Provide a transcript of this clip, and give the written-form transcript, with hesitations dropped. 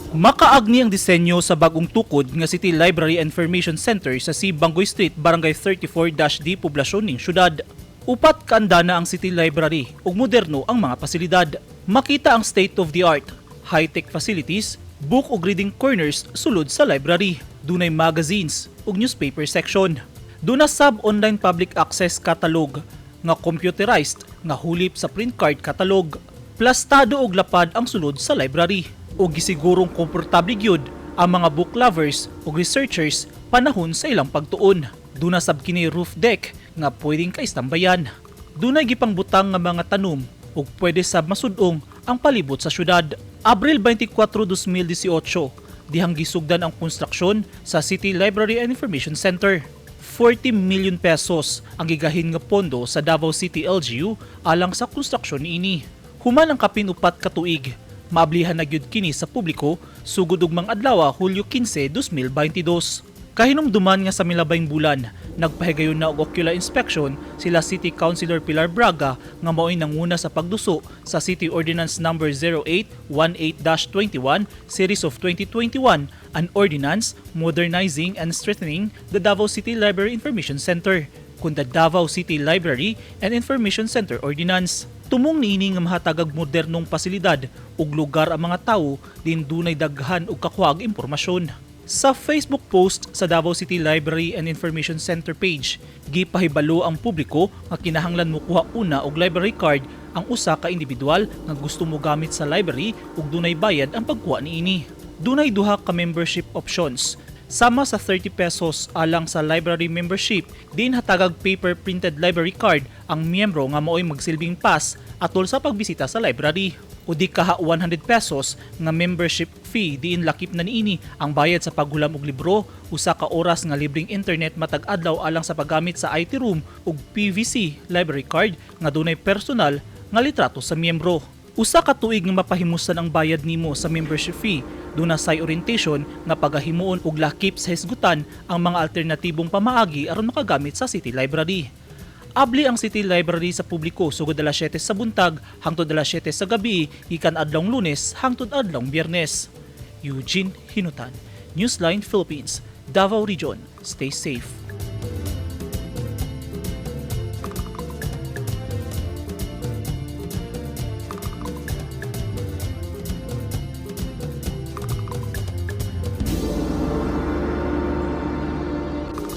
Makaagni ang disenyo sa bagong tukod nga City Library and Information Center sa C. Bangoy Street, Barangay 34-D, poblasyon ning syudad. Upat kaandana ang City Library ug moderno ang mga pasilidad. Makita ang state-of-the-art, high-tech facilities, book ug reading corners sulod sa library. Dunay magazines ug newspaper section. Duna sab online public access catalog nga computerized nga hulip sa print card catalog. Plastado og lapad ang sulod sa library ug gisigurong komportable gyud ang mga book lovers ug researchers panahon sa ilang pagtuon. Duna sab kini roof deck nga pwedeng kaistambayan. Dunay gipangbutang nga mga tanom ug pwede sab masudong ang palibot sa syudad. Abril 24, 2018, dihang gisugdan ang konstruksyon sa City Library and Information Center. 40 million pesos ang gigahin nga pondo sa Davao City LGU alang sa konstruksyon niini. Human ang kapin 4 ka tuig, maablihan na gyud kini sa publiko sugod ugmang adlaw, Hulyo 15, 2022. Kahinumduman nga sa milabayng bulan, nagpahigayon na og ocular inspection sila City Councilor Pilar Braga nga mao'y nanguna sa pagduso sa City Ordinance Number 0818-21 Series of 2021, an ordinance modernizing and strengthening the Davao City Library Information Center kun the Davao City Library and Information Center Ordinance. Tumong niini nga mahatagag modernong pasilidad ug lugar ang mga tawo din dunay daghan og kakuhag impormasyon. Sa Facebook post sa Davao City Library and Information Center page, gipahibalo ang publiko nga kinahanglan mokuha una og library card ang usa ka individual nga gusto mogamit sa library ug dunay bayad ang pagkuha niini. Dunay duha ka membership options. Sama sa 30 pesos alang sa library membership, din hatagag paper printed library card ang miyembro nga maoy magsilbing pass atol sa pagbisita sa library. O di kaha 100 pesos nga membership fee diin lakip na niini ang bayad sa paghulam og libro, usa ka oras nga libreng internet matag adlaw alang sa paggamit sa IT room ug PVC library card nga dunay personal nga litrato sa miyembro. Usa ka tuig nga mapahimusan ang bayad nimo sa membership fee. Duna say orientation nga pagahimuon og lakip sa hisgutan ang mga alternatibong pamaagi aron makagamit sa City Library. Abli ang City Library sa publiko sugod alas 7 sa buntag hangtod alas 7 sa gabi gikan adlawng Lunes hangtod adlawng Biyernes. Eugene Hinutan, Newsline Philippines, Davao Region. Stay safe.